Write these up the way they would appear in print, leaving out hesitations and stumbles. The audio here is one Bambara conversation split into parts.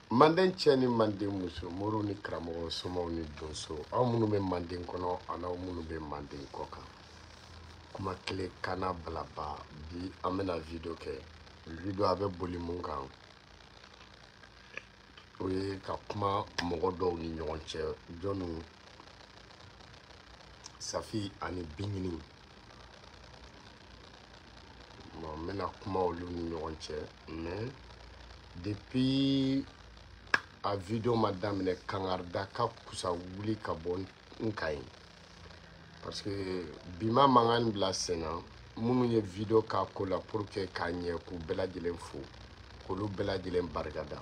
Manden cɛ ni manden muso, moriw ni karamɔgɔ, somaw ni donso, aw minnu bɛ manden kɔnɔ ani aw minnu bɛ manden kɔ kan, kuma kelen kana balaba. Bi an bɛna video kɛ, video a bɛ boli mun kan, o ye ka kuma mɔgɔ dɔw ni ɲɔgɔn cɛ, jɔnniw Safi ani Bingini. Bon, n bɛna kuma olu ni ɲɔgɔn cɛ, mais depuis a video ma daminɛ, kangarida ka kusa wuli ka bɔ n kan yen, parce que bi ma mankan bila sen na. Minnu ye video k'a ko la pour que k'a ɲɛ, k'u bɛɛ lajɛlen fo, k'olu bɛɛ lajɛlen barikada.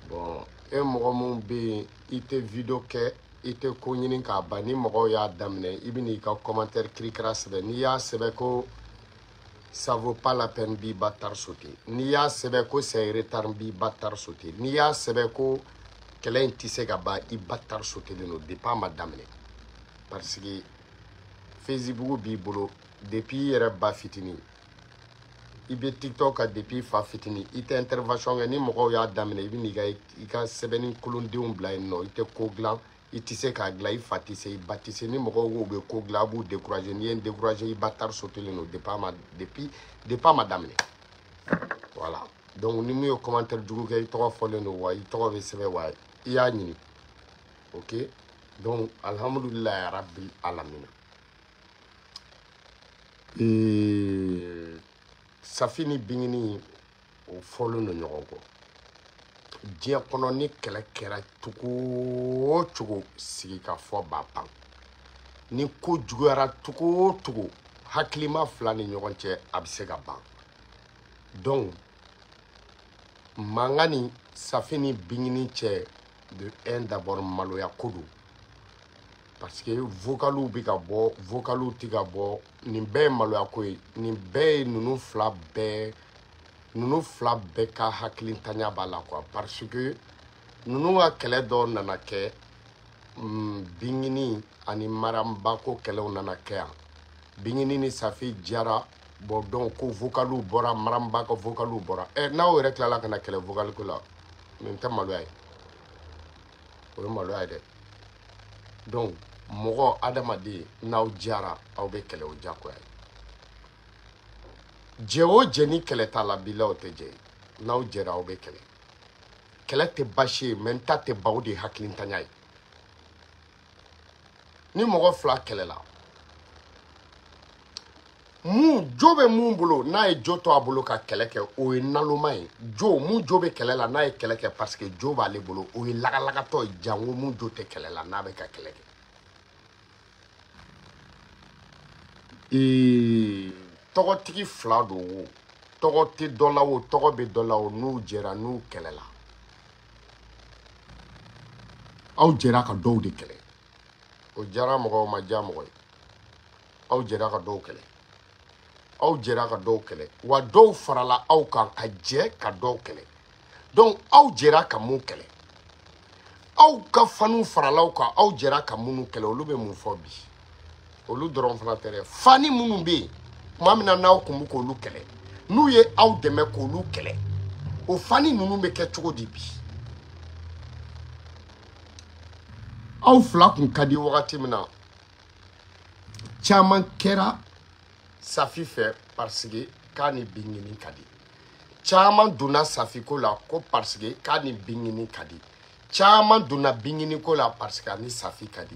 Bon, e mɔgɔ mun bɛ yen, i tɛ video kɛ, i tɛ ko ɲini k'a ban, ni mɔgɔw y'a daminɛ, i bɛ n'i ka commentaire kirikara sɛbɛn. N'i y'a sɛbɛn ko ça vaut pas la peine, b'i bâtard sauter. N'i y'a sɛbɛn ko c'est retard, b'i bâtard sauter. N'i y'a sɛbɛn ko kɛlɛ in tɛ se ka ban, i bâtard sauter don depuis a ma daminɛ. Parce que Facebook b'i bolo depuis i yɛrɛ ba fitinin, i bɛ TikTok kan depuis fa fitinin, i tɛ intervention kɛ. Ni mɔgɔw y'a daminɛ, i bɛ n'i ka i ka sɛbɛnni kolondenw bila yen nɔ. I tɛ ko dilan, i tɛ se k'a dilan, i fa tɛ se, i ba tɛ se. Ni mɔgɔw ko u bɛ ko dilan, a b'u décourager. N'i ye n décourager, i bâtard sauter don depuis a ma depuis a ma daminɛ. Voilà, donc ni mun ye commentaire jugu kɛ, i tɔgɔ fɔlen don wa, i tɔgɔ bɛ sɛbɛn wa, i y'a ɲini. Ok, donc alhamdulilayi rabbil alamina. Safi ni Bingini o fɔlen don ɲɔgɔn kɔ. Diɲɛ kɔnɔ ni kɛlɛ kɛra cogo o cogo, sigi ka fɔ b'a ban. Ni ko juguyara cogo o cogo, hakilima fila ni ɲɔgɔn cɛ, a bɛ se ka ban. Donc mankan ni Safi ni Bingini cɛ, de un d'abord maloya ko don, parce que vocaliw bɛ ka bɔ, vocaliw tɛ ka bɔ, nin bɛɛ ye maloya ko ye. Nin bɛɛ ye ninnu fila bɛɛ, ninnu fila bɛɛ ka hakilintanya b'a la quoi, parce que ninnu ka kɛlɛ dɔ nana kɛ, Bingini ani Maramba ko kɛlɛw nana kɛ yan. Bingini ni Safi jara, bon donc ko vocaliw bɔra, Maramba ka vocaliw bɔra. N'aw yɛrɛ tilala ka na kɛlɛ vocal ko la, nin tɛ maloya ye, o ye maloya ye dɛ. Donc mɔgɔ adamaden, n'aw jara, aw bɛ kɛlɛ, o diyagoya ye. Jɛ o jɛ ni kɛlɛ t'a la, bila o tɛ jɛ ye. N'aw jɛra, aw bɛ kɛlɛ. Kɛlɛ tɛ baasi ye, mais n ta tɛ ban, o de ye hakilintanya ye. Ni mɔgɔ fila kɛlɛla, Mun jo bɛ mun bolo n'a ye jo to a bolo ka kɛlɛ kɛ, o ye naloma ye. Jo mun jo bɛ kɛlɛ la n'a ye kɛlɛ kɛ parce que jo b'ale bolo, o ye lagalagatɔ ye. Jango mun jo tɛ kɛlɛ la n'a bɛ ka kɛlɛ kɛ. Tɔgɔtigi fila don o, tɔgɔ tɛ dɔ la o, tɔgɔ bɛ dɔ la o, n'u jɛra n'u kɛlɛla. Aw jɛra ka dɔw de kɛlɛ. O diyara mɔgɔ o ma diya mɔgɔ ye. Aw jɛra ka dɔw kɛlɛ. Aw jɛra ka dɔw kɛlɛ. Wa dɔw farala aw kan ka jɛ ka dɔw kɛlɛ. Donc aw jɛra ka mun kɛlɛ? Aw ka fanu farala aw kan, aw jɛra ka minnu kɛlɛ, olu bɛ mun fɔ bi? Olu dɔrɔn fana tɛ dɛ. Fani minnu bɛ yen, tuma min na n'aw kun bɛ k'olu kɛlɛ, n'u ye aw dɛmɛ k'olu kɛlɛ, o fani ninnu bɛ kɛ cogo di bi? Aw fila kun ka di wagati min na, caman kɛra Safi fɛ parce que k'a ni Bingini ka di. Caman donna Safi ko la ko parce que k'a ni Bingini ka di. Caman donna Bingini ko la parce que a ni Safi ka di.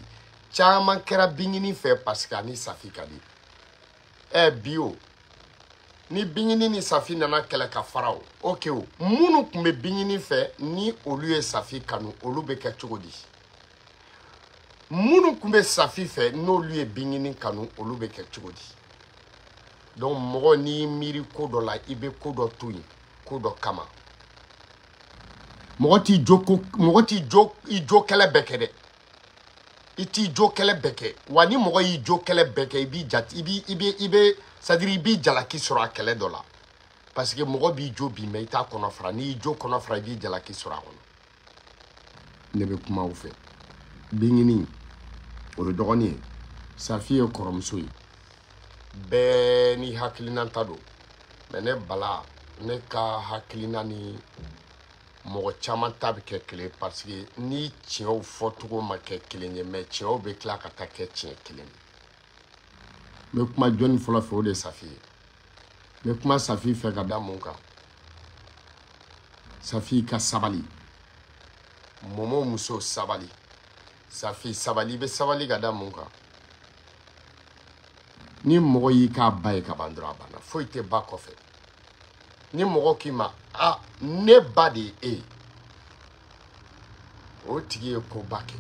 Caman kɛra Bingini fɛ parce que a ni Safi ka di. Bi o, ni Bingini ni Safi nana kɛlɛ ka fara o, ok o, minnu tun bɛ Bingini fɛ ni olu ye Safi kanu, olu bɛ kɛ cogo di? Minnu tun bɛ Safi fɛ n'olu ye Bingini kanu, olu bɛ kɛ cogo di? Donc mɔgɔ n'i miiri ko dɔ la, i bɛ ko dɔ to yen ko dɔ kama. Mɔgɔ t'i jo ko, mɔgɔ t'i jo, i jo kɛlɛ bɛɛ kɛ dɛ. I t'i jo kɛlɛ bɛɛ kɛ. Wa ni mɔgɔ y'i jo kɛlɛ bɛɛ kɛ, i b'i jate, i b'i, i bɛ, i bɛ, c'est à dire i b'i jalaki sɔrɔ a kɛlɛ dɔ la. Parce que mɔgɔ b'i jo bi, mais i t'a kɔnɔ fara. N'i y'i jo kɔnɔ fara, i b'i jalaki sɔrɔ a kɔnɔ. Ne bɛ kuma aw fɛ. Bingini, o ye dɔgɔnin ye. Safi ye kɔrɔmuso ye. Bɛɛ ni hakilina ta don. Mais ne Bala, ne ka hakilina ni mɔgɔ caman ta bɛ kɛ kelen parce que ni tiɲɛw fɔcogo ma kɛ kelen ye, mais tiɲɛw bɛ tila ka taa kɛ tiɲɛ kelen ye. N bɛ kuma jɔnni fɔlɔ fɛ, o de ye Safi ye. N bɛ kuma Safi fɛ ka da mun kan? Safi ka sabali. Momo muso sabali. Safi sabali, i bɛ sabali ka da mun kan? Ni mɔgɔ y'i k'a ba ye ka ban dɔrɔn a banna, foyi tɛ ba kɔfɛ. Ni mɔgɔ k'i ma, a ne ba de ye e ye, o tigi ye koba kɛ.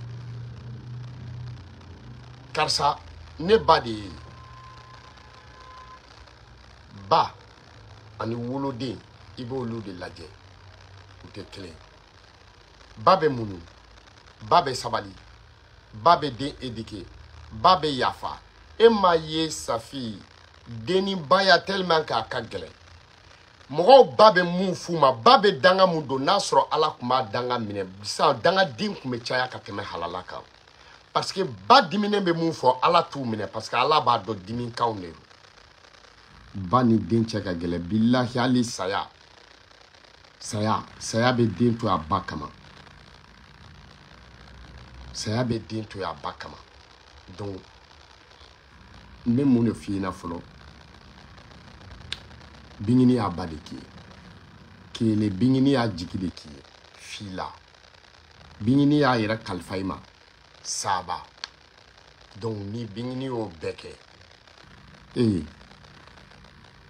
Karisa, ne ba de ye e ye. Ba ani woloden, i b'olu de lajɛ, u tɛ kelen ye. Ba bɛ muɲu, ba bɛ sabali, ba bɛ den éduquer, ba bɛ yafa. E m'a ye Safi, denibaya tellement k'a ka gɛlɛn. Mɔgɔw ba bɛ mun f'u ma, ba bɛ danga mun don, n'a sɔrɔ Ala tun b'a danga minɛ, sisan dangaden tun bɛ caya ka tɛmɛ halala kan. Parce que ba diminen bɛ mun fɔ, Ala t'u minɛ, parce que Ala b'a dɔn dimikanw de don. Ba ni den cɛ ka gɛlɛn, bilahi hali saya. Saya, saya bɛ den to a ba kama. Saya bɛ den to a ba kama. Donc, n bɛ mun de f'i ɲɛna fɔlɔ? Bingini y'a ba de k'i ye. Kelen, Bingini y'a jigi de k'i ye. Fila. Bingini y'a yɛrɛ kalifa i ma. Saba. Donc, ni Bingini y'o bɛɛ kɛ,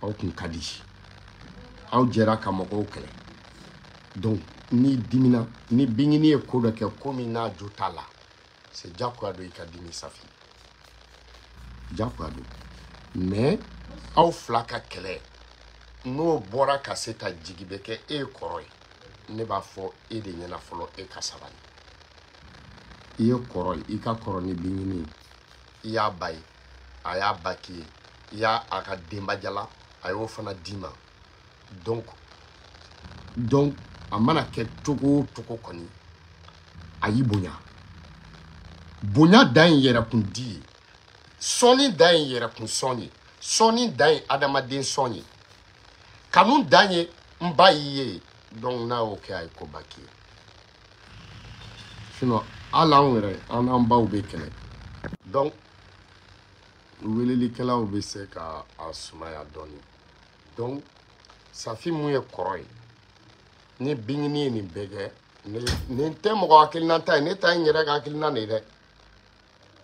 aw kun ka di. Aw jɛra ka mɔgɔw kɛlɛ. Donc, n'i dimina, ni Bingini ye ko dɔ kɛ, ko min n'a jo t'a la, c'est diyagoya don i ka dimi Safi. Diyagoya don. Mais aw fila ka kɛlɛ, n'o bɔra ka se ka jigi bɛ kɛ e ye kɔrɔ ye. Ne b'a fɔ e de ɲɛna fɔlɔ, e ka sabali. I ye kɔrɔ ye, i ka kɔrɔ ni Bingini ye. I y'a ba ye, a y'a ba k'i ye, i y'a a ka denbajala, a y'o fana d'i ma. Donc, a mana kɛ cogo o cogo kɔni, a y'i bonya. Bonya dan ye yɛrɛkun di ye. Sɔnni dan ye yɛrɛkun sɔn ye. Sɔnni dan ye adamaden sɔn ye. Kanu dan ye n ba y'i ye. Donc n'a y'o kɛ, a ye koba k'i ye. Sinon, hali anw yɛrɛ, an n'an baw bɛ kɛlɛ. Donc, welelikɛlaw bɛ se ka a sumaya dɔɔni. Donc, Safi mun ye kɔrɔ ye, ni Bingini ye nin bɛɛ kɛ, nin tɛ mɔgɔ hakilina ta ye, ne ta ye n yɛrɛ ka hakilina de ye dɛ.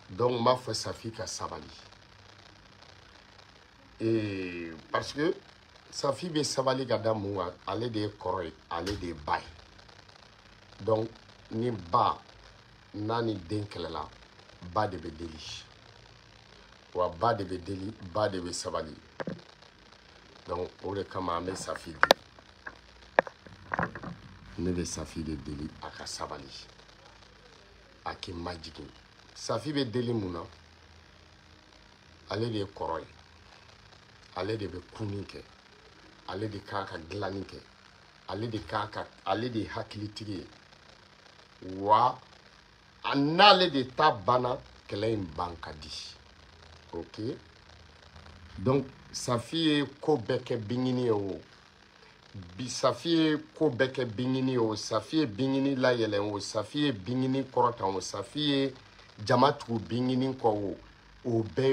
Donc, n b'a fɔ Safi ka sabali. Et parce que Safi bɛ sabali ka da mun kan, ale de ye kɔrɔ ye, ale de ye ba ye. Donc ni ba n'a ni den kɛlɛla, ba de bɛ deli, wa ba de bɛ deli, ba de bɛ sabali. Donc o de kama an bɛ Safi deli, ne bɛ Safi de deli a ka sabali, a k'i majigin. Safi bɛ deli mun na? Ale de ye kɔrɔ ye, ale de bɛ kunni kɛ, ale de kan ka dilanni kɛ, ale de kan ka, ale de ye hakilitigi ye. Wa a n'ale de ta banna, kɛlɛ in ban ka di. Ok, donc Safi ye ko bɛɛ kɛ bingini ye o bi, Safi ye ko bɛɛ kɛ bingini ye o, Safi ye bingini layɛlɛn o, Safi ye bingini kɔrɔtan o, Safi ye jama tugu bingini kɔ o, o bɛɛ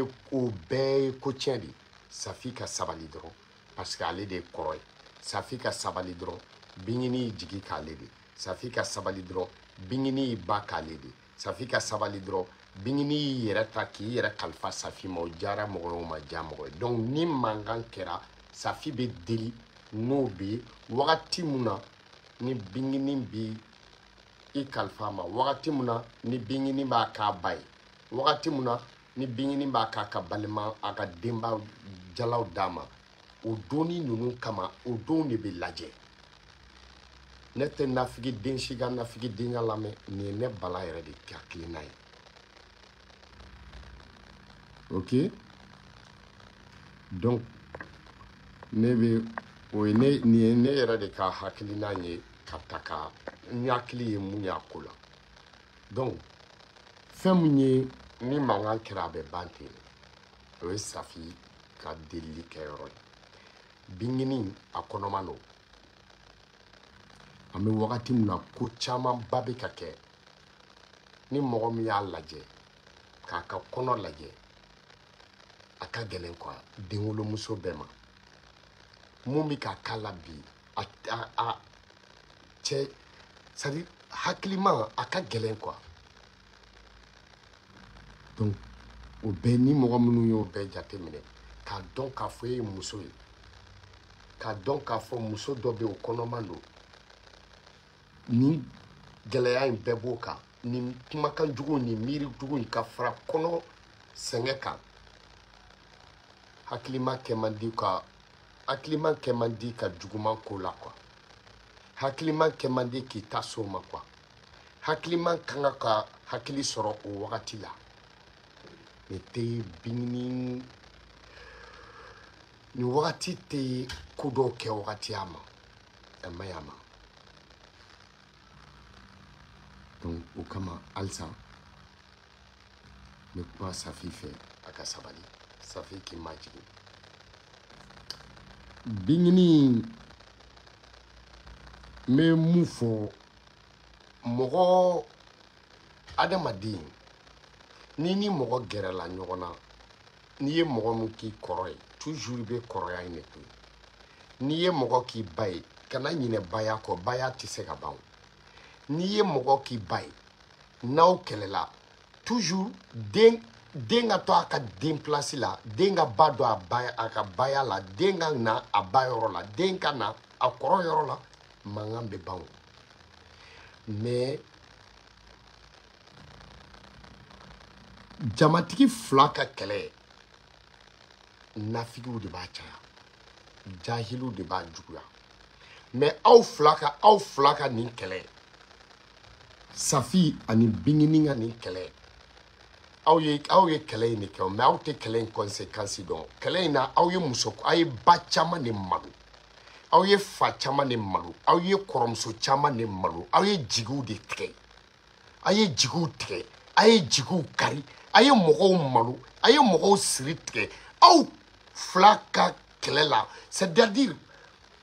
ye ko tiɲɛ de ye. Safi ka sabali dɔrɔn, parce que ale de ye kɔrɔ ye. Safi ka sabali dɔrɔn, bingini y'i jigi k'ale de. Safi ka sabali dɔrɔn, bingini y'i ba k'ale de. Safi ka sabali dɔrɔn, bingini y'i yɛrɛ ta k'i yɛrɛ kalifa Safi ma, o diyara mɔgɔ ye o ma diya mɔgɔ ye. Donc ni mankan kɛra, Safi bɛ deli n'o bɛ wagati mun na ni bingini bɛ i kalifa ma, wagati mun na ni bingini b'a k'a ba ye, wagati mun na ni bingini b'a k'a ka balima, a ka denba jalaw d'a ma, o donni ninnu kama, o don de bɛ lajɛ. Ne tɛ nafigi den si ka nafigi denya lamɛn, nin ye ne Bala yɛrɛ de hakilina ye. Ok, donc ne bɛ o ye ne, nin ye ne yɛrɛ de ka hakilina ye ka ta ka n hakili ye mun ye a ko la. Donc fɛn mun ye ni mankan kɛra a bɛ ban ten, o ye Safi ka delili kɛyɔrɔ ye. Bingini a kɔnɔma don. An bɛ wagati min na, ko camanba bɛ ka kɛ. Ni mɔgɔ min y'a lajɛ k'a ka kɔnɔ lajɛ, a ka gɛlɛn quoi denwolomuso bɛɛ ma. Mun bɛ ka k'a la bi, a cɛ, c'est à dire hakilima a ka gɛlɛn quoi. Donc o bɛɛ, ni mɔgɔ minnu y'o bɛɛ jateminɛ k'a dɔn k'a fɔ e ye muso ye, k'a dɔn k'a fɔ muso dɔ bɛ yen o kɔnɔman don, nin gɛlɛya in bɛɛ b'o kan, nin kumakan jugu nin miiri jugu in ka fara kɔnɔ sɛgɛn kan, hakilima kɛ man di ka, hakilima kɛ man di ka juguman ko la quoi, hakilima kɛ man di k'i ta so ma quoi, hakilima kan ka hakili sɔrɔ o wagati la. Nin tɛ bingini, nin wagati tɛ ko dɔw kɛ wagati a ma, a ma ɲi a ma. Donc o kama halisa n bɛ kuma Safi fɛ, a ka sabali, Safi k'i majigin. Bingini, n bɛ mun fɔ mɔgɔ adamaden, n'i ni mɔgɔ gɛrɛla ɲɔgɔn na, n'i ye mɔgɔ min k'i kɔrɔ ye, toujours i bɛ kɔrɔya in de to yen. N'i ye mɔgɔ k'i ba ye, kana ɲinɛ baya kɔ, baya tɛ se ka ban. N'i ye mɔgɔ k'i ba ye, n'aw kɛlɛla, toujours den ka to a ka den place la, den ka ba don a ba, a ka baya la, den ka na a ba yɔrɔ la, den ka na a kɔrɔ yɔrɔ la, mankan bɛ ban o. Mais jamatigi fila ka kɛlɛ, nafigiw de b'a caya, jahiliw de b'a juguya. Mais aw fila ka nin kɛlɛ, Safi ani bingini ka nin kɛlɛ, aw ye kɛlɛ in de kɛ, mais aw tɛ kɛlɛ in conséquence dɔn. Kɛlɛ in na, aw ye muso, aw ye ba caman de malo, aw ye fa caman de malo, aw ye kɔrɔmuso caman de malo, aw ye jigiw de tigɛ, aw ye jigiw tigɛ, aw ye jigiw kari, aw ye mɔgɔw malo, aw ye mɔgɔw siri tigɛ. Aw fila ka kɛlɛ la, c'est-à-dire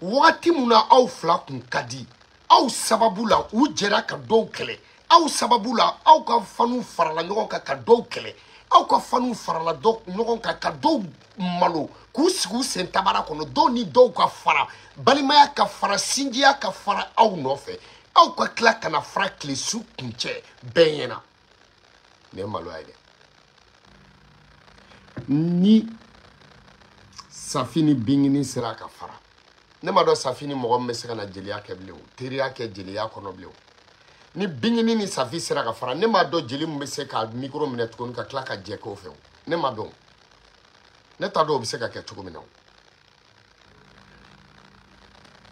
wagati mun na aw fila kun ka di, aw sababu la u jɛra ka dɔw kɛlɛ, aw sababu la aw ka fanu farala ɲɔgɔn kan ka dɔw kɛlɛ, aw ka fanu farala ɲɔgɔn kan ka dɔw malo k'u sigi u sen tabara kɔnɔ, dɔw ni dɔw ka fara, balimaya ka fara, sinjiya ka fara aw nɔfɛ, aw ka tila ka na fara tile su kuncɛ bɛɛ ɲɛna. Nin ye maloya ye dɛ. Ni Safi ni Bingini sera ka fara. Ne m'a dɔn Safi ni mɔgɔ min bɛ se ka na jeliya kɛ bilen o, teriya kɛ jeliya kɔnɔ bilen o. Ni Bingini ni Safi sera ka fara, ne m'a dɔn jeli min bɛ se ka micro minɛ tuguni ka tila ka jɛ k'o fɛ o. Ne m'a dɔn. Ne t'a dɔn o bɛ se ka kɛ cogo min na o.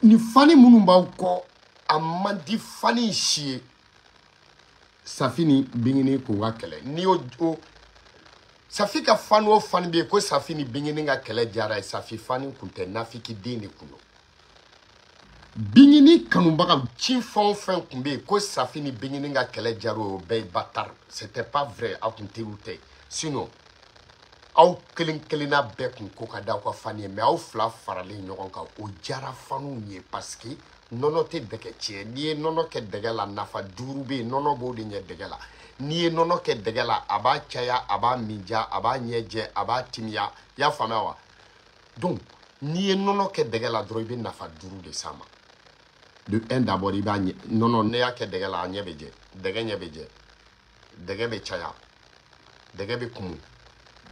Ni fani minnu b'aw kɔ, a man di fani si ye. Safi ni Bingini k'u ka kɛlɛ. N'i y'o o Safi ka fani o fani bɛ yen ko Safi ni Bingini ka kɛlɛ diyara ye, Safi fani kun tɛ, nafiki den de kun don. Bingini kanubaga ci fɛn o fɛn kun bɛ yen ko Safi ni Bingini ka kɛlɛ diyara o ye, o bɛɛ ye bâtard. C'était pas vrai, aw kun teriw tɛ. Sinon aw kelen kelenna bɛɛ kun ko ka d'aw ka fani ye, mais aw fila faralen ɲɔgɔn kan o diyara faniw ye parce que nɔnɔ tɛ dɛgɛ tiɲɛ. N'i ye nɔnɔ kɛ dɛgɛ la, nafa 5 bɛ yen, nɔnɔ b'o de ɲɛ dɛgɛ la. N'i ye nɔnɔ kɛ dɛgɛ la, a b'a caya, a b'a min ja, a b'a ɲɛ jɛ, a b'a timiya. I y'a faamuya wa? Donc n'i ye nɔnɔ kɛ dɛgɛ la dɔrɔn, i bɛ nafa 5 de s'a ma. De 1 d'abord, i b'a ɲɛ nɔnɔ, n'i y'a kɛ dɛgɛ la, a ɲɛ bɛ jɛ, dɛgɛ ɲɛ bɛ jɛ, dɛgɛ bɛ caya, dɛgɛ bɛ kumu,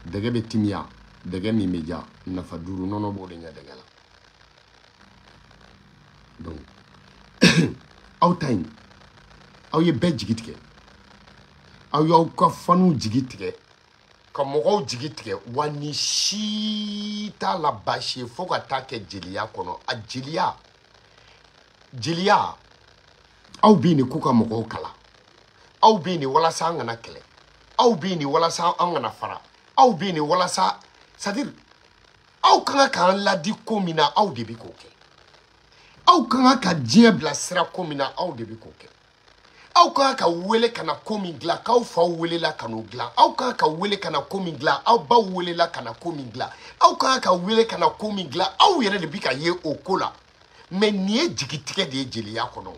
dɛgɛ bɛ timiya, dɛgɛ min bɛ ja, nafa 5 nɔnɔ b'o de ɲɛ dɛgɛ la. Donc aw ta in, aw ye bɛɛ jigi tigɛ, aw y'aw ka faniw jigi tigɛ, ka mɔgɔw jigi tigɛ, wa ni si t'a la baasi ye fo ka taa kɛ jeliya kɔnɔ. A jeliya, jeliya, aw bɛ yen de k'u ka mɔgɔw kalan, aw bɛ yen de walasa an kana kɛlɛ, aw bɛ yen de walasa an kana fara, aw bɛ yen de walasa, c'est à dire aw ka kan k'an ladi ko min na, aw de bɛ k'o kɛ. Aw ka kan ka diɲɛ bila sira ko min na, aw de bɛ k'o kɛ. Aw ka kan ka wele ka na ko min dilan, k'aw faw welela ka n'o dilan. Aw ka kan ka wele ka na ko min dilan, aw baw welela ka na ko min dilan. Aw ka kan ka wele ka na ko min dilan, aw yɛrɛ de bɛ ka ye o ko la. Mais nin ye jigitigɛ de ye jeliya kɔnɔ.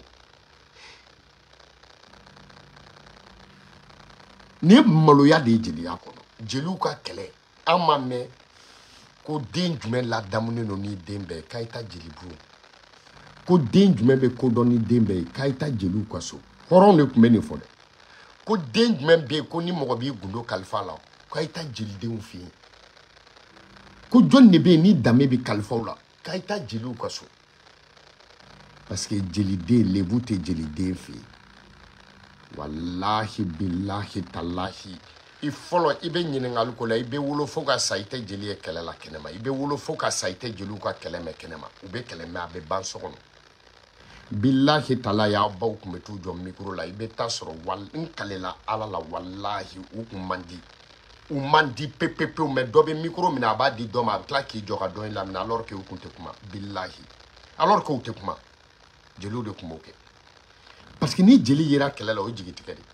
Nin ye maloya de ye jeliya kɔnɔ. Jeliw ka kɛlɛ, an m'a mɛn ko den jumɛn ladamunen don ni den bɛɛ ye, k'a ye taa jelibu. Ko den jumɛn bɛ kodɔn ni den bɛɛ ye, k'a ye taa jeliw ka so. Hɔrɔnw de tun bɛ nin fɔ dɛ. Ko den jumɛn bɛ yen ko ni mɔgɔ b'i gundo kalifa la, k'a ye taa jelidenw fɛ yen. Ko jɔn de bɛ yen ni danbe bɛ kalifaw la, k'a ye taa jeliw ka so. Parce que jeliden, lebu tɛ jeliden fɛ yen. Walahi bilahi talahi. I fɔlɔ i bɛ ɲininkali ko la, i bɛ wolo fo ka sa, i tɛ jeli ye kɛlɛ la kɛnɛma. I bɛ wolo fo ka sa, i tɛ jeliw ka kɛlɛ mɛn kɛnɛma. U bɛ kɛlɛ mɛn, a bɛ ban so kɔnɔ. Bilahi talahi, aw baw tun bɛ t'u jɔ micro la, i bɛ taa sɔrɔ wal n kalela Ala la, walahi u kun man di. U man di pepepewu, mais dɔ bɛ micro minɛ, a b'a di dɔ ma, a bɛ tila k'i jɔ ka dɔ in laminɛ, alors que u kun tɛ kuma. Bilahi, alors que u tɛ kuma. Jeliw de tun b'o kɛ. Parce que ni jeli yera kɛlɛ la, o ye jigitigɛ de ye.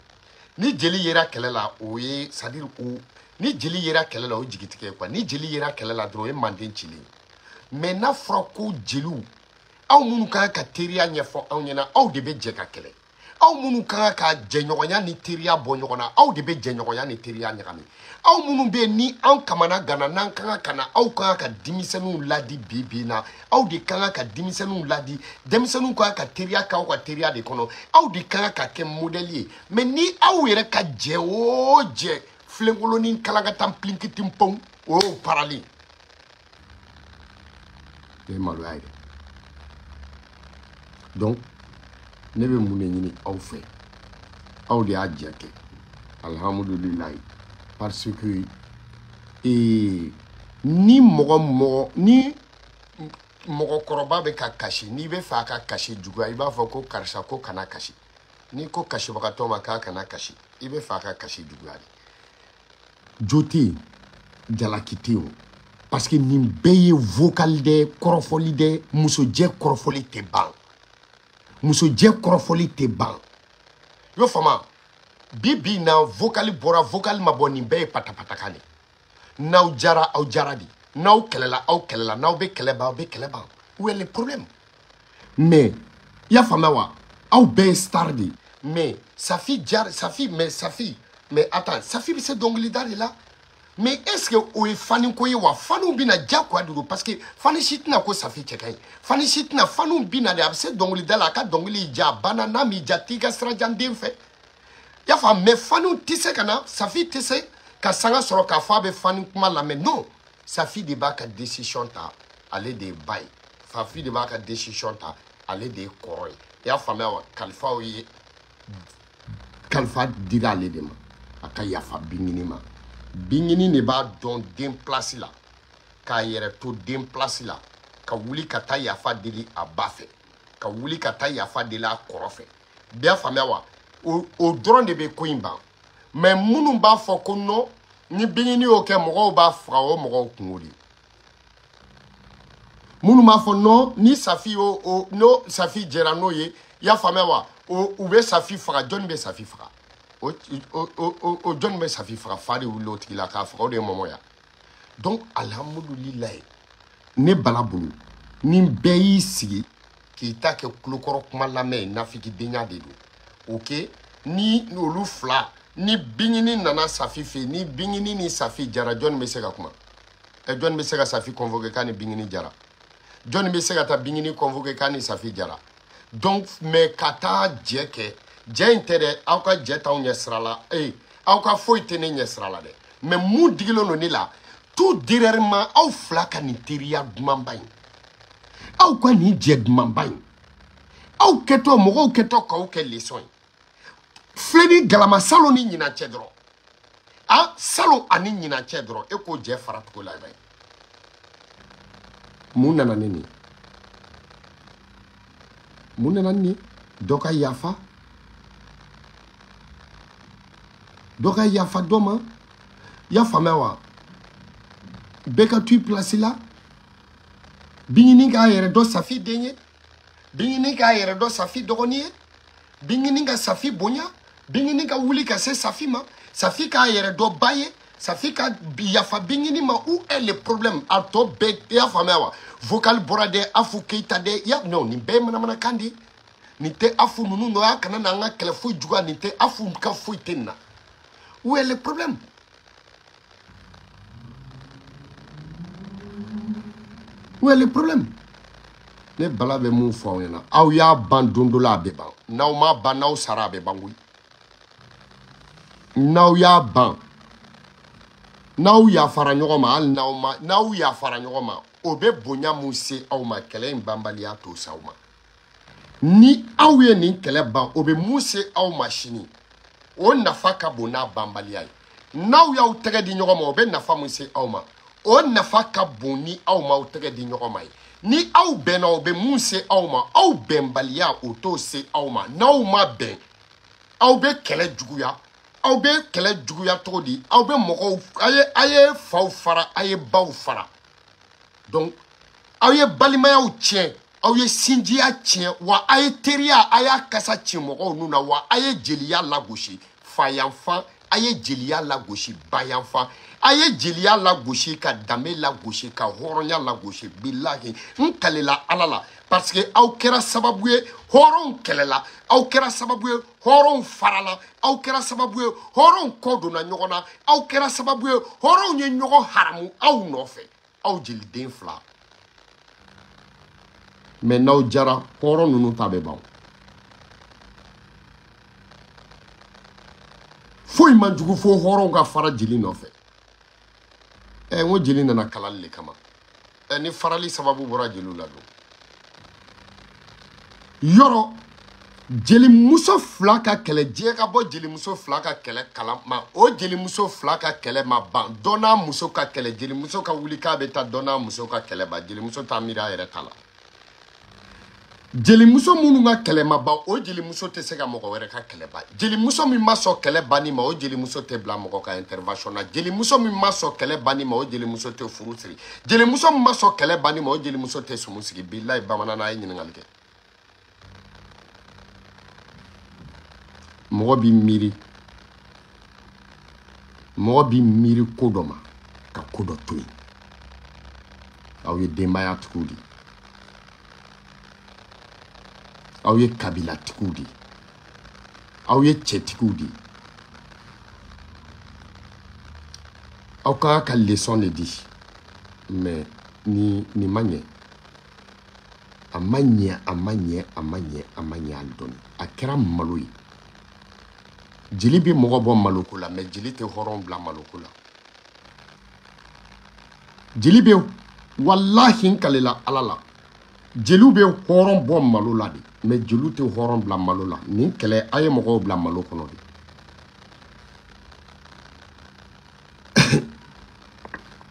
Ni jeli yera kɛlɛ la, o ye, c'est à dire o, ni jeli yera kɛlɛ la, o ye jigitigɛ ye quoi. Ni jeli yera kɛlɛ la dɔrɔn, o ye manden cilen ye. Mais n'a fɔra ko jeliw, aw minnu ka kan ka teriya ɲɛfɔ anw ɲɛna, aw de bɛ jɛ ka kɛlɛ. Aw minnu ka kan ka jɛɲɔgɔnya ni teriya bɔ ɲɔgɔn na, aw de bɛ jɛɲɔgɔnya ni teriya ɲagami. Aw minnu bɛ yen ni anw kamana gana, n'an ka kan ka na, aw ka kan ka denmisɛnninw ladi bi bi in na, aw de ka kan ka denmisɛnninw ladi. Denmisɛnninw ka kan ka teriya k'aw ka teriya de kɔnɔ, aw de ka kan ka kɛ modèle ye. Mais ni aw yɛrɛ ka jɛ o jɛ, filenkolonin kalakatan pilinkitin pɔn, o y'o paralen. O ye maloya ye dɛ. Donc ne bɛ mun de ɲini aw fɛ? Aw de y'a jɛ kɛ, alhamdulilayi, parce que ni mɔgɔ mɔgɔ ni mɔgɔkɔrɔba bɛ ka kasi, n'i bɛ fɛ a ka kasi juguya, i b'a fɔ ko karisa ko kana kasi. N'i ko kasibagatɔ ma k'a kana kasi, i bɛ fɛ a ka kasi juguya de. Jo tɛ yen, jalaki tɛ yen o, parce que nin bɛɛ ye vocal dɛ, kɔrɔfɔli dɛ, musojɛ kɔrɔfɔli tɛ ban. Musojɛ kɔrɔfɔli tɛ ban. I y'o faamu? Bi bi in na, vocal bɔra, vocal ma bɔ, nin bɛɛ ye patapatakan de. N'aw jara, aw jara de. N'aw kɛlɛla, aw kɛlɛla. N'aw bɛ kɛlɛ ban, aw bɛ kɛlɛ ban. Où est le problème? Mais i y'a faamuya wa? Aw bɛɛ ye star de ye. Mais Safi jara, Safi, mais Safi, mais attends, Safi bɛ se dɔnkilida de la. Mais est-ce que o ye fani ko ye wa? Faniw bɛna diyagoya de don, parce que fani si tɛna ko Safi cɛ ka ɲi. Fani si tɛna, faniw bɛna de, a bɛ se dɔnkilida la, a ka dɔnkili ja, a banna, n'a m'i ja, t'i ka sirajan den fɛ. I y'a faamu? Mais faniw tɛ se ka na, Safi tɛ se ka sanga sɔrɔ k'a fɔ a bɛ fani kuma lamɛn. Non. Safi de b'a ka décision ta, ale de ye ba ye. Safi de b'a ka décision ta, ale de ye kɔrɔ ye. I y'a faamuya wa? Kalifaw ye kalifa dira ale de ma, a ka yafa Bingini ma. Bingini de b'a dɔn den place la, k'a yɛrɛ to den place la, ka wuli ka taa yafa deli a ba fɛ, ka wuli ka taa yafa deli a kɔrɔ fɛ. Bɛɛ y'a faamuya wa? O dɔrɔn de bɛ ko in ban. Mais minnu b'a fɔ ko non, ni Bingini y'o kɛ mɔgɔw b'a faga, o mɔgɔw kungo de. Minnu b'a fɔ non, ni Safi y'o o n'o Safi jɛra n'o ye, i y'a faamuya wa? O u bɛ Safi faga. Jɔnni bɛ Safi faga? O o o jɔnni bɛ Safi faga? Fa de wulila o tigi la k'a faga, o de ye mɔmɔ ya. Donc alhamdulilayi, ne Bala bolo, ni bɛɛ y'i sigi k'i ta kɛ kulokɔrɔ kuma lamɛn ye, nafikidenya de don. Ok, ni olu fila, ni Bingini nana Safi fɛ yen, ni Bingini ni Safi jara, jɔnni bɛ se ka kuma? Jɔnni bɛ se ka Safi convoquer k'a ni Bingini jara? Jɔnni bɛ se ka taa Bingini convoquer k'a ni Safi jara? Donc mais ka taa jɛ kɛ, jɛ in tɛ dɛ, aw ka jɛ t'anw ɲɛ sira la, aw ka foyi tɛ ne ɲɛ sira la dɛ. Mais mun digilen don ne la tout dernièrement, aw fila ka nin teriya dumanba in, aw ka nin jɛ dumanba in, aw kɛtɔ mɔgɔw kɛtɔ k'aw kɛ leçon ye. Filɛ ni galama salon ni ɲinan cɛ dɔrɔn, a salon ani ɲinan cɛ dɔrɔn, e k'o jɛ fara cogo la i b'a ye. Mun nana ni nin ye? Mun nana ni nin ye? Dɔ ka yafa, dɔ ka yafa dɔ ma. I y'a faamuya wa? Bɛɛ ka to i place la. Bingini k'a yɛrɛ dɔn Safi den ye, Bingini k'a yɛrɛ dɔn Safi dɔgɔnin ye, Bingini ka Safi bonya, Bingini ka wuli ka se Safi ma, Safi k'a yɛrɛ dɔn ba ye, Safi ka yafa Bingini ma. Où est le problème? A tɔ bɛɛ, i y'a faamuya wa? Vocal bɔra dɛ, Afu Keyita dɛ, ya non, nin bɛɛ ye manamanakan de ye. Nin tɛ Afu ninnu nɔ ya, kana n'an ka kɛlɛ foyi juguya, nin tɛ Afu ka foyi tɛ nin na. Où est le problème? Où est le problème? Ne Bala bɛ mun fɔ aw ɲɛna, aw y'a ban don dɔ la, a bɛ ban. N'aw m'a ban, n'aw sara, a bɛ ban koyi. N'aw y'a ban, n'aw yafara ɲɔgɔn ma, hali n'aw ma, n'aw yafara ɲɔgɔn ma, o bɛ bonya mun se aw ma, kɛlɛ in banbaliya t'o s'aw ma. Ni aw ye nin kɛlɛ ban, o bɛ mun se aw ma sini, o nafa ka bon n'a banbaliya ye. N'aw y'aw tɛgɛ di ɲɔgɔn ma, o bɛ nafa mun se aw ma, o nafa ka bon ni aw m'aw tɛgɛ di ɲɔgɔn ma ye. Ni aw bɛnna, o bɛ mun se aw ma, aw bɛnbaliya o t'o se aw ma. N'aw ma bɛn, aw bɛ kɛlɛ juguya. Aw bɛ kɛlɛ juguya cogo di? Aw bɛ mɔgɔw, a ye faw fara, a ye baw fara. Donc aw ye balimayaw tiɲɛ, aw ye sinjiya tiɲɛ, wa a ye teriya, a y'a kasa ci mɔgɔw nun na, wa a ye jeliya lagosi fayanfan, a ye jeliya lagosi bayanfan, a ye jeliya lagosi ka danbe lagosi ka hɔrɔnya lagosi. Bilahi, n kalela Ala la, parce que aw kɛra sababu ye hɔrɔnw kɛlɛla, aw kɛra sababu ye hɔrɔnw farala, aw kɛra sababu ye hɔrɔnw kɔ donna ɲɔgɔn na, aw kɛra sababu ye hɔrɔnw ye ɲɔgɔn haramu aw nɔfɛ, aw jeliden fila. Mais n'aw jara, hɔrɔn ninnu ta bɛ ban. Foyi man jugu fo hɔrɔnw ka fara jeli nɔfɛ. N ko jeli nana kalali de kama. Ni farali sababu bɔra jeliw la don. Yɔrɔ jelimuso fila ka kɛlɛ, diɲɛ ka bɔ jelimuso fila ka kɛlɛ kalama, o jelimuso fila ka kɛlɛ ma ban. Dɔ n'a muso ka kɛlɛ, jelimuso ka wuli k'a bɛ taa dɔ n'a muso ka kɛlɛ ban, jelimuso t'a miiri a yɛrɛ ta la. Jelimuso minnu ka kɛlɛ ma ban, o jelimuso tɛ se ka mɔgɔ wɛrɛ ka kɛlɛ ban. Jelimuso min ma sɔn kɛlɛ banni ma, o jelimuso tɛ bila mɔgɔ ka intervention na. Jelimuso min ma sɔn kɛlɛ banni ma, o jelimuso tɛ furu siri. Jelimuso min ma sɔn kɛlɛ banni ma, o jelimuso tɛ sumu sigi. Bilayi, bamanan n'a ye ɲininkali kɛ. Mɔgɔ b'i miiri, mɔgɔ b'i miiri ko dɔ ma ka ko dɔ to yen. Aw ye denbayatigiw de ye, aw ye kabilatigiw de ye, aw ye cɛtigiw de ye. Aw ka kan ka leçon de di, mais ni nin ma ɲɛ, a ma ɲɛ, a ma ɲɛ, a ma ɲɛ, a ma ɲɛ hali dɔɔni. A kɛra malo ye. Jeli bɛ mɔgɔ bɔ maloko la, mais jeli tɛ hɔrɔn bila maloko la. Jeli bɛ walahi n kalela Ala la. Jeliw bɛ hɔrɔn bɔ malo la de, mais jeliw tɛ hɔrɔn bila malo la. Nin kɛlɛ a ye mɔgɔw bila malo kɔnɔ de.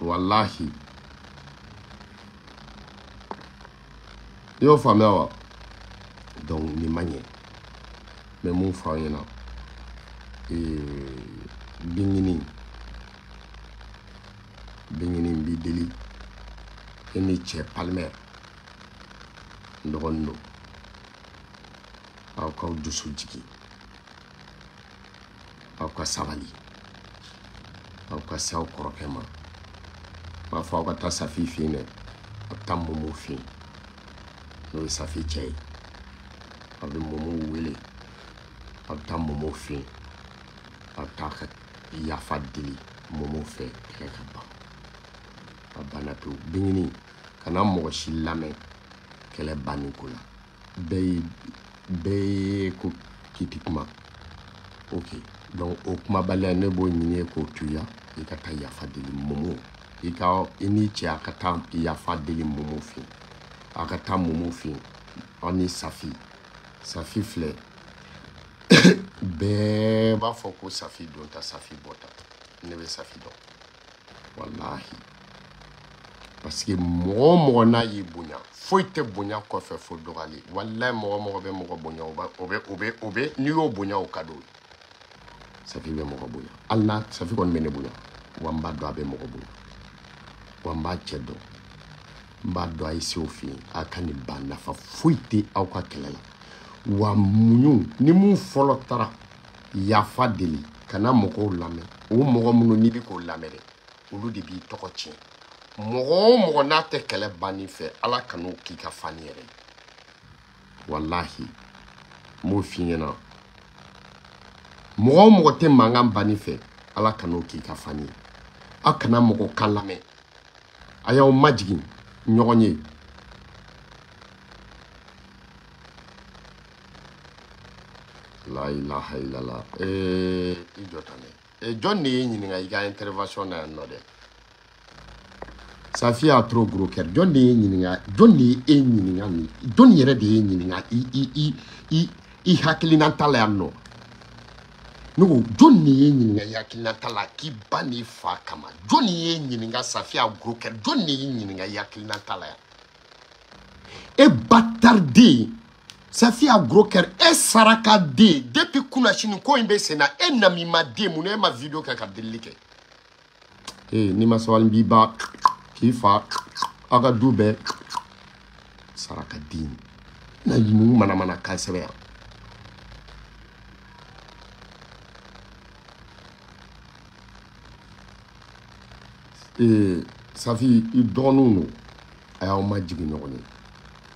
Walahi. I y'o faamuya wa? Donc nin ma ɲɛ. N bɛ mun fɔ aw ɲɛna? Bingini b'i deli. E ni cɛ Palmer n dɔgɔnin don. Aw k'aw dusu jigin. Aw ka sabali. Aw ka se aw kɔrɔkɛ ma. N b'a fɔ aw ka taa Safi fɛ yen dɛ. A bɛ taa Momo fɛ yen. N'o ye Safi cɛ ye. A bɛ Momo wele. A bɛ taa Momo fɛ yen. A bɛ taa ka yafa deli Momo fɛ kɛlɛ ka ban. A banna pewu. Bingini kana mɔgɔ si lamɛn kɛlɛ banni ko la. Bɛɛ ye ko k'i ti kuma. Ok. Donc o kumabaliya ne b'o ɲini e k'o to i ya. I ka taa yafa deli Momo. I ka i ni cɛ a ka taa yafa deli Momo fɛ yen. A ka taa Momo fɛ yen. Aw ni Safi. Safi filɛ. Bɛɛ b'a fɔ ko Safi don ta, Safi bɔ ta. Ne bɛ Safi dɔn. Walahi. Parce que mɔgɔ o mɔgɔ n'a y'i bonya, foyi tɛ bonya kɔfɛ fo dɔgɔyali. Walahi mɔgɔ o mɔgɔ bɛ mɔgɔ bonya, o b'a, o bɛ, o bɛ, o bɛ, n'i y'o bonya o ka d'o ye. Safi bɛ mɔgɔ bonya. Hali n'a Safi kɔni bɛ ne bonya. Wa n b'a dɔn a bɛ mɔgɔ bonya. Wa n b'a cɛ dɔn. N b'a dɔn a ye se o fɛ yen. A ka nin ba nafa foyi tɛ aw ka kɛlɛ la. Wa muɲu, ni mun fɔlɔ taara yafa deli, kana mɔgɔw lamɛn. O mɔgɔ minnu n'i bɛ k'o lamɛn dɛ, olu de b'i tɔgɔ tiɲɛ. Mɔgɔ o mɔgɔ n'a tɛ kɛlɛ banni fɛ, Ala kan'o k'i ka fani yɛrɛ ye. Walahi, n b'o f'i ɲɛna. Mɔgɔ o mɔgɔ tɛ mankan banni fɛ, Ala kan'o k'i ka fani ye. Aw kana mɔgɔ kan lamɛn. A y'aw majigin ɲɔgɔn ye. La ilaha illallah. I jɔ tan dɛ. Jɔn de y'i ɲininka i ka intervention na yan nɔ dɛ? Safi a trop gros cœur. Jɔn de y'i ɲininka? Jɔn de ye e ɲininka nin? Jɔn yɛrɛ de y'e ɲininka i hakilina ta la yan nɔ? Ne ko jɔn de y'e ɲininka i hakilina ta la k'i ba n'i fa kama? Jɔn de y'e ɲininka Safi a gros cœur? Jɔn de y'i ɲininka i hakilina ta la yan? E bâtard den, Safi a gros cœur, e saraka den, depuis kunasini ko in bɛ sen na, e namima den, mun na e ma vidéo kɛ ka delili kɛ? N'i ma sabali n b'i ba k'i fa aw ka du bɛɛ saraka den. Na mun manamana kan sɛbɛn yan? Safi i dɔgɔninw don, a y'aw majigin ɲɔgɔn ye,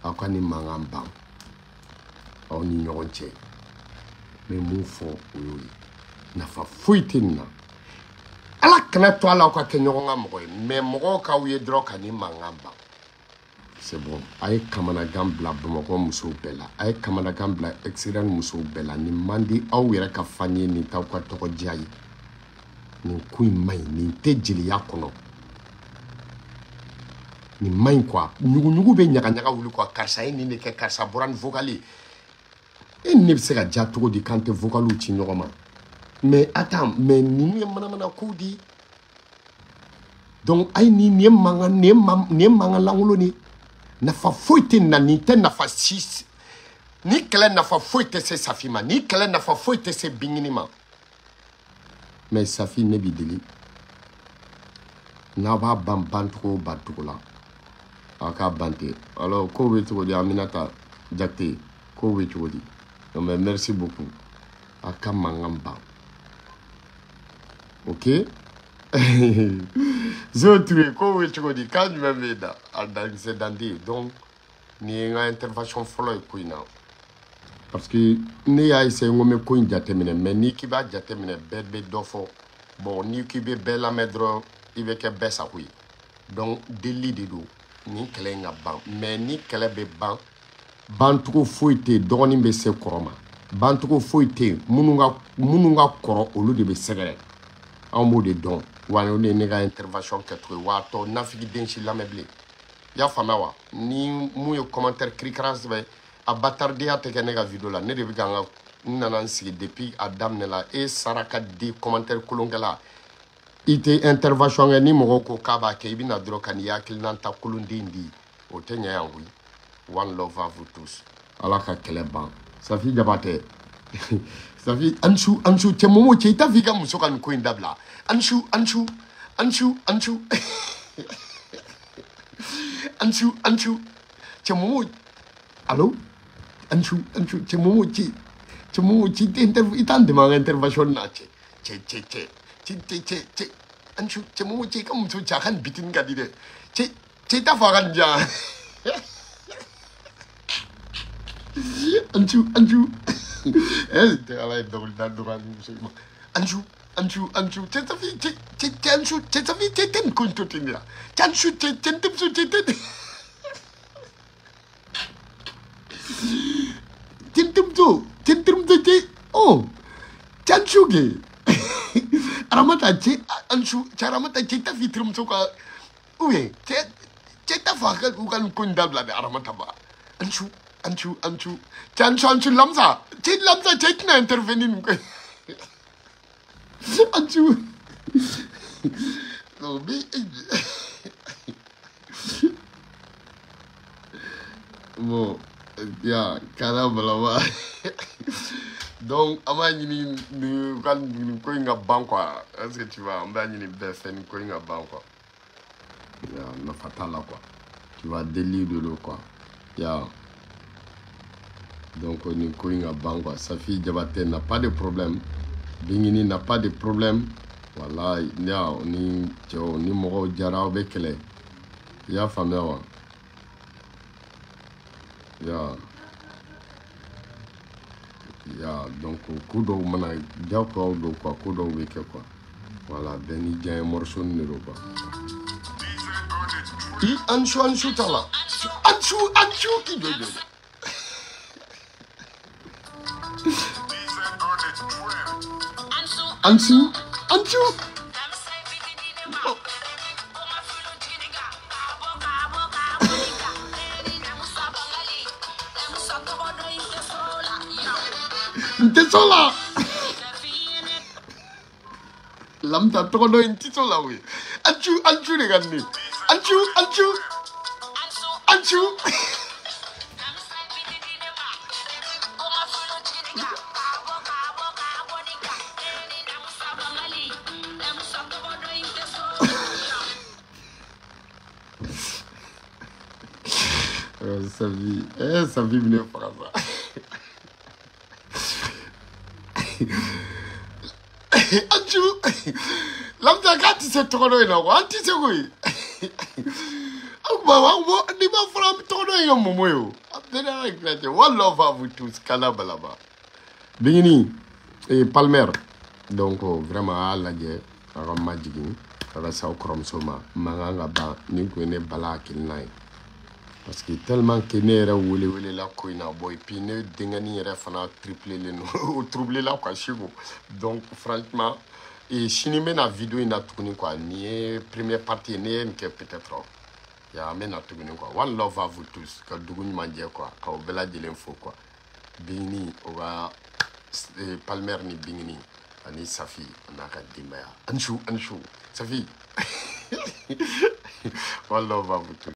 aw ka nin mankan ban aw ni ɲɔgɔn cɛ. N bɛ mun fɔ o y'o ye, nafa foyi tɛ nin na. Ala kana to a la aw ka kɛ ɲɔgɔn ka mɔgɔ ye, mais mɔgɔw k'aw ye dɔrɔn ka nin mankan ban. C'est bon. A ye kamanagan bila Bamakɔ musow bɛɛ la, a ye kamanagan bila extérieur musow bɛɛ la. Nin man di aw yɛrɛ ka fan ye, nin t'aw ka tɔgɔdiya ye. Nin ko in man ɲi, nin tɛ jeliya kɔnɔ. Nin man ɲi quoi. Ɲuguɲugu bɛ ɲagaɲaga wuli quoi. Karisa ye nin de kɛ, karisa bɔra ni vocal ye. E ni ne bɛ se ka ja cogo di k'an tɛ vocaliw ci ɲɔgɔn ma? Mais attends, mais ninnu ye manamana kow de ye. Donc ayi nin ye mankan, nin ye man, nin ye mankan lankolon de ye. Nafa foyi tɛ nin na, nin tɛ nafa si. Ni kɛlɛ nafa foyi tɛ se Safi ma, ni kɛlɛ nafa foyi tɛ se Bingini ma. Mais Safi ne b'i deli, n'a b'a ban bancogo o bancogo la, a k'a ban ten. Alors kow bɛ cogo di Aminata Jakite, kow bɛ cogo di? Non mais merci beaucoup. A ka mankan ban. Ok? Zo Touré, kow bɛ cogo di? Kan jumɛn bɛ da? A dankisɛ dante. Donc nin ye n ka intervention fɔlɔ ye ko in na. Parce que ne y'a essayé n ko n bɛ ko in jateminɛ, mais n'i k'i b'a jateminɛ bɛɛ bɛ dɔ fɔ. Bon n'i k'i bɛ bɛɛ lamɛn dɔrɔn i bɛ kɛ bɛɛ sago ye. Donc delili de don nin kɛlɛ in ka ban. Mais ni kɛlɛ bɛ ban, bancogo foyi tɛ yen, dɔgɔnin bɛ se kɔrɔ ma. Bancogo foyi tɛ yen, minnu ka kɔrɔ olu de bɛ sɛgɛrɛ. Anw b'o de dɔn. Wa o de ye ne ka intervention kɛcogo ye. Wa a tɔ nafigi den si lamɛn bilen. I y'a faamuya wa? Ni mun ye commentaire kirikara sɛbɛn, a batardenya tɛ kɛ ne ka vidéo la. Ne de bɛ ka n ka n nana n sigi depuis a daminɛ la. E saraka di commentaire kolonkɛla, i tɛ intervention kɛ. Ni mɔgɔw ko k'a b'a kɛ, i bɛ na dɔrɔn ka n'i hakilina ta kolonden di. O tɛ ɲɛ yan koyi. One love à vous tous. Ala ka kɛlɛ ban. Safi Jabatɛ, Safi ansu ansu, cɛ Momo, cɛ i t'a fɔ i ka muso ka nin ko in dabila. Ansu ansu ansu ansu ansu ansu, cɛ Momo, allo, ansu ansu, cɛ Momo, cɛ cɛ Momo, cɛ i tɛ i t'an dɛmɛ an ka intervention na. Cɛ cɛ cɛ cɛ cɛ cɛ cɛ cɛ ansu, cɛ Momo, cɛ i ka muso, cɛ a ka nin bitini ka di dɛ. Cɛ cɛ i t'a fɔ a ka nin diyan. Ansu ansu, eh, ala ye dɔnkilida dɔgɔya ni muso ma. Ansu ansu ansu, cɛ Safi, cɛ cɛ cɛ ansu, cɛ Safi, cɛ tɛ nin ko in to ten de la. Cɛ ansu, cɛ cɛ n denmuso, cɛ tɛ cɛ n denmuso, cɛ n terimuso, cɛ oh, cɛ ansu kɛ Aramata, cɛ ansu, cɛ Aramata, cɛ i t'a fɔ i terimuso ka ou bien cɛ cɛ i t'a fɔ a ka u ka nin ko in dabila dɛ. Aramata ba, ansu ansu ansu, cɛ ansu ansu, Lamsa, cɛ Lamsa, cɛ i tɛna intervenir nin ko in. Ansu non mais bon ya kana balaba. Donc an b'a ɲini nin ka nin ko in ka ban quoi. Est ce que tu vois, an b'a ɲini bɛɛ fɛ nin ko in ka ban quoi. Ya nafa t'a la quoi, tu vois, deli de don quoi. Ya donc nin ko in ka ban quoi. Safi Jabatɛ n'a pas de problème, Bingini n'a pas de problème. Voilà, ya ni cɛw ni mɔgɔw jara, aw bɛ kɛlɛ. I y'a faamuya wa? Ya ya donc ko dɔw mana diyagoyaw don quoi, ko dɔw bɛ kɛ quoi. Voilà, bɛɛ ni diya ye morceau de don quoi. I ansu ansu t'a la, ansu ansu k'i jɔ jɔ. Ansu ansu, n tɛ sɔn la. Lamsa tɔgɔ dɔ ye, n tɛ sɔn la koyi. Ansu ansu de ka di ne ye. Ansu ansu ansu. Safi, eh, Safi bɛ ne faga sa. Ansu, Lamsa k'a tɛ se tɔgɔ dɔ in na quoi, an tɛ se koyi. An kun b'a fɔ, an ko n'i b'a fɔra an tɔgɔ dɔ in ye Momo ye o. A bɛɛ n'a ka tila cɛ. One love à vous tous, kana balaba. Bingini et Palmer. Donc vraiment a y'a lajɛ a ka majigin a ka s'aw kɔrɔmuso ma. Mankan ka ban. Nin kun ye ne bala hakilina ye. Parce que tellement que ne yɛrɛ wele wele la ko in na bon, et puis ne denkɛnin yɛrɛ fana triplé len don, o troublé la quoi, Siko. Donc franchement, et sini n bɛna vidéo in na tuguni quoi. Nin ye première partie ye, ne ye nin kɛ peut-être ya, n bɛna tuguni quoi. One love à vous tous, ka dugu ɲuman jɛ quoi, k'aw bɛɛ lajɛlen fo quoi. Bingini o ka Palmer ni Bingini ani Safi a n'a ka denbaya. Ansu ansu Safi, one love à vous tous.